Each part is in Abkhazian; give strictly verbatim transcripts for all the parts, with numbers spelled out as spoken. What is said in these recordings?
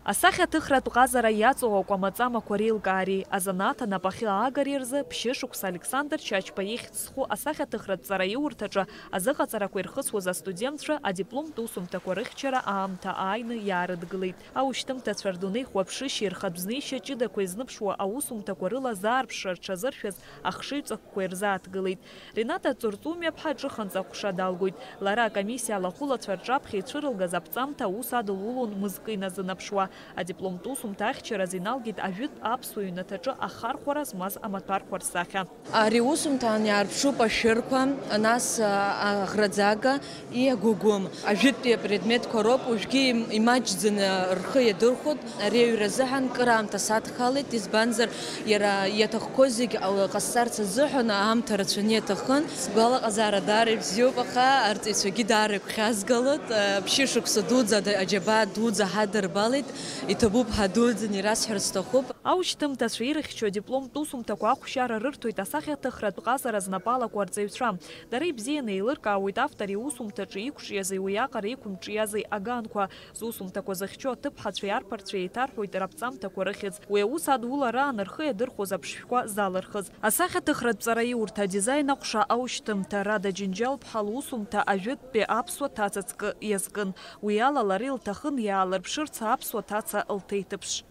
Асахьаҭыхратә ҟазара иаҵоу акәамаҵамақәа реилкаареи азанааҭ анапахьы аагареи рзы ԥшьышықәса Александр Чачба ихьӡ зху асахьаҭыхратә ҵараиурҭаҿы азыҟаҵарақәа ирхысуаз астудентцәа адипломтә усумҭақәа рыхьчара аамҭа ааины иаарыдгылеит. Аушьҭымҭацәа рдунеихәаԥшышьеи рхатә знеишьа ҷыдақәа изныԥшуа аусумҭақәа рыла азаарԥшра рҽазыршәаз ахшыҩҵак қәа ирзааҭгылеит. Рената Ҵурҵумиаԥҳа аҿыханҵа аҟәша далгоит. Лара акомиссиа алахәылацәа рҿаԥхьа ицәырылгаз аԥҵамҭа аус адылулон мызкы иназынаԥшуа. Адипломтә усумҭа ахьчараз иналгеит ажәытә аԥсуа ҩнаҭаҿы ахархәара змаз амаҭәарқәа рсахьа. Ари усумҭан иаарԥшуп ашәырқәа, нас, а, аӷраӡага, иагәыгәым. Ажәытәтәи апредметқәа роуп, уажәгьы им-, имаҷӡаны рхы иадырхәоит. Ари аҩра азыҳәан кыр аамҭа садхалеит, избанзар, иара иаҭахқәоз зегь ҟасҵарц азыҳәан аамҭа рацәаны иаҭахын. Сгәалаҟазаара даара ибзиоуп, аха арҵаҩцәагьы даара игәхьазгалоит. Ԥшьышықәса дуӡӡа ада-, аџьабаа дуӡӡа ҳадырбалеит, иҭабуп ҳәа дуӡӡаны ирасҳәарц сҭахуп. Аушьҭымҭацәа ирыхьчо адипломтә усумҭақәа ахәшьара рырҭоит асахьаҭыхратә ҟазара знапалақәа арҵаҩцәа. Дара ибзианы еилыркаауеит автор иусумҭаҿы иқәҿиази уиаҟара иқәымҿиази аганқәа. Зусумҭақәа зыхьчо аҭыԥҳацәеи арԥарцәеи еиҭарҳәоит раԥҵамҭақәа рыхьӡ. Уи аус адулараан рхы иадырхәоз аԥшшәқәа залырхыз. Асахьаҭыхратә ҵараиурҭа адизаин аҟәша аушьҭымҭа Рада Џьынџьал-ԥҳа лусумҭа ажәытәтәи аԥсуа ҭаца ҵкы иазкын. Уи ала лара илҭахын иаалырԥшырц аԥсуа ҭаца лҭеиҭыԥш.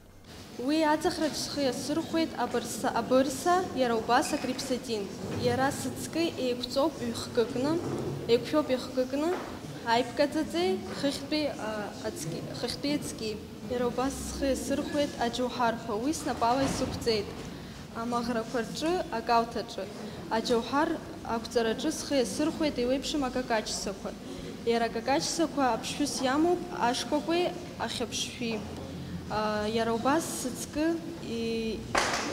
Уи аӡахраҿ схы иасырхәеит абырса, абырса, иара убас акрипсатин. Иара сыҵкы еиқәҵоуп ҩхкыкны, еиқәшәоуп ихкыкны, аиԥкаҵаҵеи хыхьтәи, а, ацки, хыхьтәи ацки. Иара убас схы иасырхәеит аџьоуҳарқәа, уи снапала исықәҵеит. Амаӷрақәа рҿы, акалҭаҿы, аџьоуҳар ақәҵараҿы схы иасырхәеит еиуеиԥшым акакаҷсақәа. Иара акакаҷсақәа аԥшшәыс иамоуп ашкәакәеи ахьаԥшшәи. Иара убас сыҵкы и-,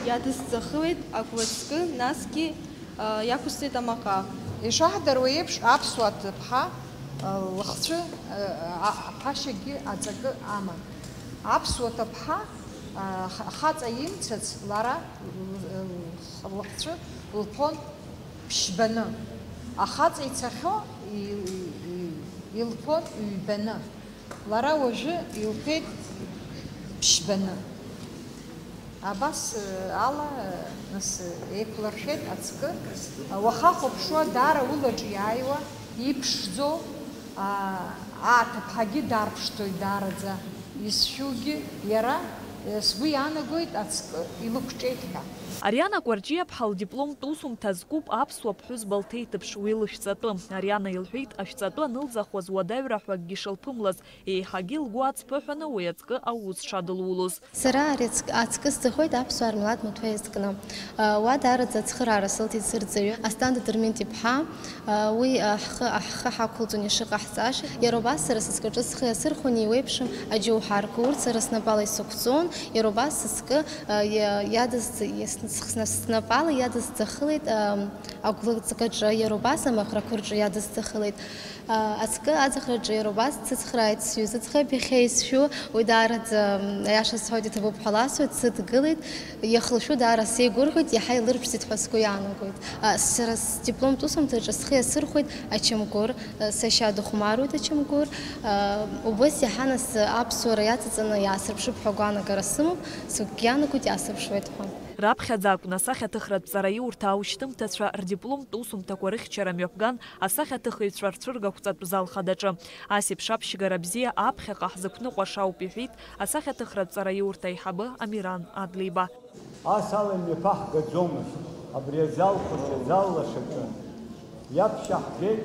иадысӡахылеит агәлацкы, насгьы иақәысҵеит амаҟа. Ишаҳдыруа еиԥш, аԥсуа ҭыԥҳа лыхцәы, а, аԥашьагьы аҵакы аман. Аԥсуа ҭыԥҳа, а, х-, хаҵа имцац лара, лыхцәы лԥон ԥшьбаны. Ахаҵа ицахьоу и-, и-, и-, илԥон ҩбаны. Лара уажәы илԥеит ԥшьбаны. Абас, э, ала, э, нас, э, еиқәлыршәеит ацкы. Уаха хәаԥшуа даара улаҿ иааиуа, иԥшӡоу, аа, аҭыԥҳагьы дарԥшӡоит даараӡа. Изшәугьы иара, э, сгәы иаанагоит ацкы илықәҿеит ҳәа. Ариана Кәарҷиаԥҳа лдипломтә усумҭа зкуп аԥсуа ԥҳәызба лҭеиҭыԥш, уи лышәҵатәы. Ариана илҳәеит, ашәҵатәы анылӡахуаз уадаҩра ҳәа акгьы шылԥымлаз, еиҳагьы лгәы ацԥыҳәаны уи аҵкы аус шадылулоз. Сара ари ацк-, ацкы сӡахоит аԥсуаа рмилаҭ маҭәа иазкны. Уа даараӡа ацхыраара сылҭеит сырҵаҩы Асҭанда Дырмит-иԥҳа. Уи ҳхы, ҳхы ҳақәылҵон ишыҟаҳҵаша. Иара убас сара сыҵкаҿы схы иасырхәон еиуеиԥшым аџьоуҳарқәа. Урҭ сара снапала исықәҵон. Иара убас сыҵкы, иа-, иадыз-, ис-, сна-, снапала иадысӡахылеит, агәлыҵкаҿы, иара убас амаӷрақәа рҿы иадысӡахылеит. Ацкы аӡахраҿы иара убас дсыцхрааит сҩыза ӡӷаб, иахьа исшәу, уи даараӡа, аиаша сҳәоит, иҭабуп ҳәа ласҳәоит, дсыдгылеит, иахылшәу даара сеигәырӷьоит, иаҳа илырԥшӡеит ҳәа сгәы иаанагоит. Сара сдипломтә усумҭаҿы схы иасырхәеит ачамгәыр, сашьа дыхәмаруеит ачамгәыр, убыс иаҳа нас аԥсуара иаҵаҵаны иаасырԥшып ҳәа агәаанагара сымоуп, сгәы иаанагоит, иаасырԥшуеит ҳәа. Раԥхьаӡа акәын асахьаҭыхратә ҵараиурҭа аушьҭымҭацәа рдипломтә усумҭақәа рыхьчара мҩаԥган асахьаҭыхыҩцәа рцәыргақәҵатә зал хадаҿы. Ас еиԥш аԥшьгара бзиа аԥхьаҟа ҳзықәныҟәашаауп, иҳәеит асахьаҭыхратә ҵараиурҭа аиҳабы Амиран Адлеиба. Ас ала имҩаԥаҳгаӡомызт абри азал хәыҷы, азал лашаҿы. Иаԥшьаҳгеит,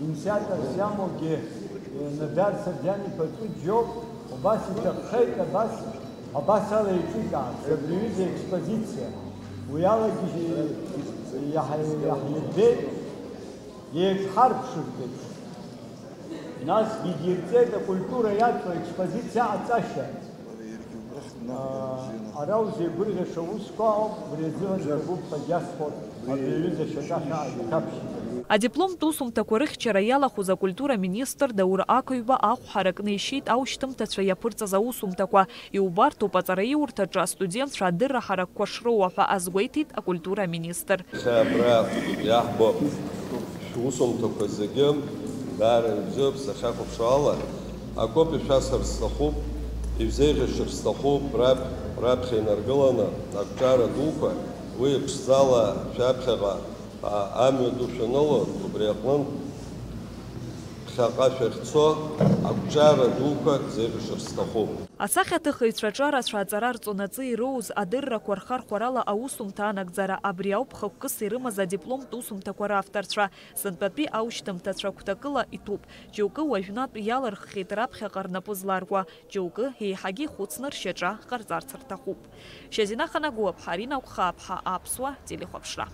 инициаторс иамоугьы, э, Нодар Сарӡан-иԥа Ҷыҷ иоуп, убас иҭаххеит, абас, абас ала еиҿикаарц, абри аҩыза аекспозициа. Уи алагьежьы иаҳ-, иаҳирбеит, еиҿҳарԥшыртә еиԥш. Насгьы идирҵеит акультура иаҵоу аекспозициа аҟаҵашьа. Ара узеигәырӷьаша усқәа ауп, убри азыҳәан иҭабуп ҳәа иасҳәоит, абри аҩыза ашьаҿа ахьаԥшьыз. Адипломтә усумҭақәа рыхьчара иалахәыз акультура министр Даур Ақыҩба ахә ҳаракны ишьит аушьҭымҭацәа иаԥырҵаз аусумҭақәа. Иубарҭоуп аҵараиурҭаҿы астудентцәа адырра ҳаракқәа шроуа ҳәа азгәеиҭеит акультура аминистр. Иахьа абра иаҳбо шәусумҭақәа зегьы даара ибзиоуп, сахьахәаԥшуа ала, акопиа шәасҳәар сҭахуп, Ишәзеиӷьасшьар сҭахуп, раԥ-, раԥхьа инаргыланы, ақәҿиара дуқәа, уи ԥшӡала шәаԥхьаҟа, а, амҩа ду шәаныло, убри аҟнытә ԥхьаҟа шәахьцо, ақәҿиара дуқәа зеиӷьасшьар сҭахуп. Асахьаҭыхыҩцәа аҿарацәа аҵара рҵонаҵы ироуз адыррақәа рхархәарала аусумҭа анагӡара, абри ауп хықәкыс ирымаз адипломтә усумҭақәа равторцәа. Сынтәатәи аушьҭымҭацәа гәҭакыла иҭәуп. Џьоукы уажәнатә иалырххьеит раԥхьаҟа рнапы зларкуа, џьоукы еиҳагьы ихәыцны ршьаҿа ҟарҵарц рҭахуп. Шьазина Ханагәыаԥҳа, Арина Гәхааԥҳа, Аԥсуа телехәаԥшра.